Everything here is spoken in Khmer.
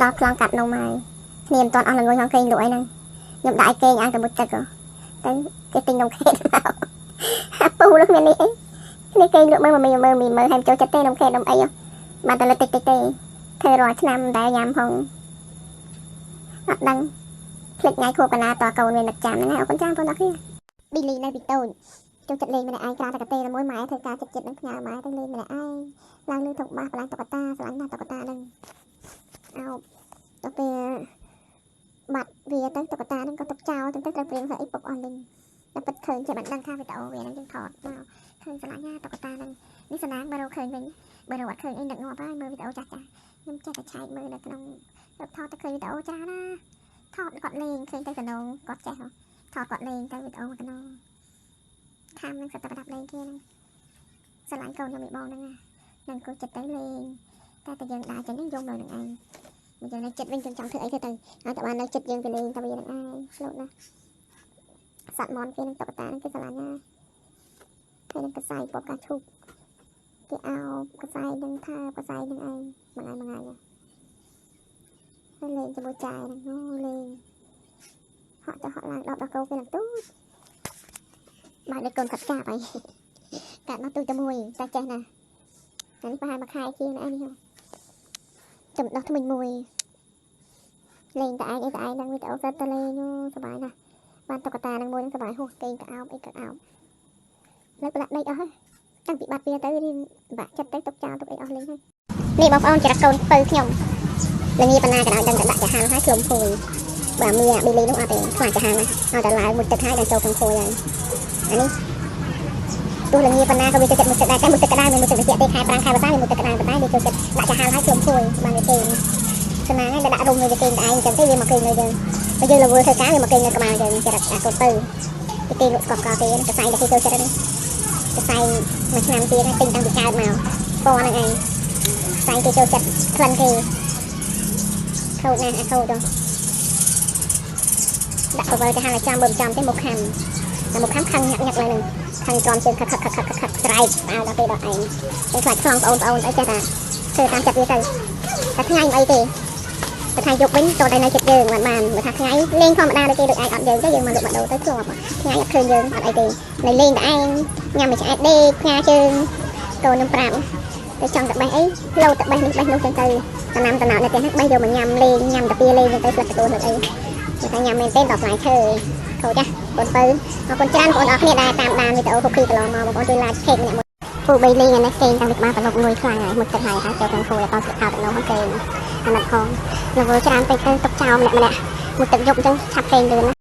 ដល់ប្លង់កាត់នំហើយគ្នាមិនទាន់អស់ល្ងុយហងគេងលក់អីហ្នឹងខ្ញុំដាក់ឲ្យគេងអានតែមួយទឹកហ៎ទៅគេទិញនំខេកមកអាពូនោះមាននេះអីគ្នាគេងលក់មើលមើលមើលមើលហើយចូលចិត្តទេនំខេកនំអីបានតែលិតតិចតិចទេធ្វើរាល់ឆ្នាំមិនដែលញ៉ាំផងអត់ដឹងភ្លេចថ្ងៃខួបកណាតកូនវានឹកចាំហ្នឹងហើយអរគុណចាបងប្អូនអរគ្នាប៊ីលីនៅពីតូចចូលចិត្តលេងម្នាក់ឯងក្រៅតែកាទេតែមួយម៉ែធ្វើការចិត្តចិត្តនឹងផ្ញើម៉ែទៅលេងម្នាក់ឯងឡើងលើធុងបាសបន្លាញតុក្កតាស្រឡាញ់ណាស់តុក្កតាហ្នឹងអោបដល់ពេលបាត់វាទៅតុក្កតាហ្នឹងក៏ទុកចោលទៅទៅត្រូវព្រៀងធ្វើអីពុកអស់លេងតែពិតឃើញចេះបានដឹងថាវីដេអូវាហ្នឹងយើងថតមកឃើញស្រឡាញ់ណាតុក្កតាហ្នឹងនេះសំណាងបើរកឃើញវិញបើរកអត់ឃើញអីនឹកងាប់ហើយមើលវីដេអូចាស់ចាស់ខ្ញុំចេះតែឆែកមើលនៅក្នុងរកថតទៅឃើញវីដេអូច្រើនណាថតគាត់លេងឃើញទៅកណងគាត់ចេះថតគាត់លេងទៅវីដេអូកណងខាំនឹងសិតតែប្រដាប់លេងគេហ្នឹងស្រឡាញ់កូនខ្ញុំមីបងហ្នឹងណានឹងគូចិត្តទៅលេងតែតែយើងដើរចេញហ្នឹងយំនៅនឹងឯងមិនចឹងនៅចិត្តវិញយើងចង់ធ្វើអីធ្វើទៅឲ្យតែបាននៅចិត្តយើងទៅលេងតែវានឹងឯងស្លូតណាស់សត្វមន់គេនឹងតុក្កតាហ្នឹងគេស្រឡាញ់ណាហើយនឹងកសែងពណ៌ផ្កាឈូកគេអោបកសែងនឹងថើបកសែងនឹងឯងមួយថ្ងៃមួយថ្ងៃហើយលេងជាមួយចែហ្នឹងអូលេងហក់ទៅហក់ឡើងដល់ដល់កោគេនឹងទូចបាទដូចកូនកាត់កាបហើយកាត់មកទូចតែមួយតែចេះណាអានេះប្រហែលមួយខែជាងណានេះចំដោះថ្មិញមួយលេងតែឯងអីតែឯងនឹងវីដេអូសិតទៅលេងអូសប្បាយណាស់បានតុក្កតានឹងមួយនឹងសប្បាយហួសគេងក៏អោបអីក៏អោបលើប្រឡាក់ដីអស់ហើយតាំងពីបាត់វាទៅរៀងបាក់ចិត្តទៅទុកចោលទុកអីអស់លេងហើយនេះបងប្អូនចរិតកូនពៅខ្ញុំល្ងាបណ្ណាក៏ដោយដឹងតែដាក់ចាហាលហើយឃ្លុំភួយបើមីអាប៊ីលីនោះអត់ទេខ្លាចចាហាលណាឲ្យតែឡើងមួយទឹកហើយដល់ចូលក្នុងភួយហើយអានេះទោះល្ងាបណ្ណាក៏វាចូលចិត្តមួយទឹកដែរតែមួយទឹកក្តៅមិនមួយទឹកត្រជាក់ទេខែប្រាំងខែវស្សាវាមួយទឹកក្តៅប៉ុន្តែវាចូលចិត្តដាក់ចាហាលហើយឃ្លុំភួយបានវាគេងសំណាងហើយដាក់រុំវាគេងតែឯងអញ្ចឹងទេវាមកគេងនៅយើងបើយើងរវល់ធ្វើការវាមកគេងនៅក្បាលយើងចរិតអាកូនពៅវាគេងលក់ស្កប់កគេកសែងដែលគេចូលចិត្តហ្នឹងកសែងមួយឆ្នាំទៀតទិញតាំងពីកើតមកពណ៌ហ្នឹងឯងសែងគេចូលចិត្តក្លិនគេខូចណាស់អាខូចទៅដាក់ពវល់ទៅហាលឲ្យចំបើមិនចំទេមកខំតែមកខំខឹងញាក់ញាក់ឡើងហ្នឹងខឹងទ្រាំជើងខឹកខឹកខឹកខឹកខឹកស្រែកផ្អើលដល់ពេលដល់ឯងតែខ្លាចខ្សងបងប្អូនអីចេះតែធ្វើតាមចិត្តវាទៅតែថ្ងៃមិនអីទេតែថ្ងៃយប់វិញតតែនៅចិត្តយើងបានបានបើថាថ្ងៃលេងធម្មតាដូចគេដូចឯងអត់យើងទៅយើងមកលក់មកដូរទៅធ្លាប់ថ្ងៃអត់ឃើញយើងអត់អីទេនៅលេងតែឯងញ៉ាំមួយឆ្អែតដេកផ្ញើជើងកូនខ្ញុំប្រាប់ទៅចង់តែបេះអីលោតតែបេះនេះបេះនោះចឹងទៅតំណាំតំណោនៅផ្ទះហ្នឹងបេះយកមកញ៉ាំលេងញ៉ាំតាពីលេងចឹងទៅស្លឹកតកូនអីបើថាញ៉ាំមែនទេដល់ផ្លែឈើខូចណាកូនពៅអរគុណច្រើនបងប្អូនអរគ្នាដែលតាមដានវីដេអូ Cookie កន្លងមកបងប្អូនជួយ like ខេកម្នាក់មួយពូបីលេងអានេះគេងតាំងពីក្បាលប្រឡប់ងួយខ្លាំងហើយមុជទឹកហើយហើយចូលក្នុងគួយអត់ស្លឹកខោទឹកនោមគេងអាណិតផងរវល់ច្រើនពេកទៅទុកចោលម្នាក់ម្នាក់មុជទឹកយប់អញ្ចឹងឆាប់គេងលឿនណា។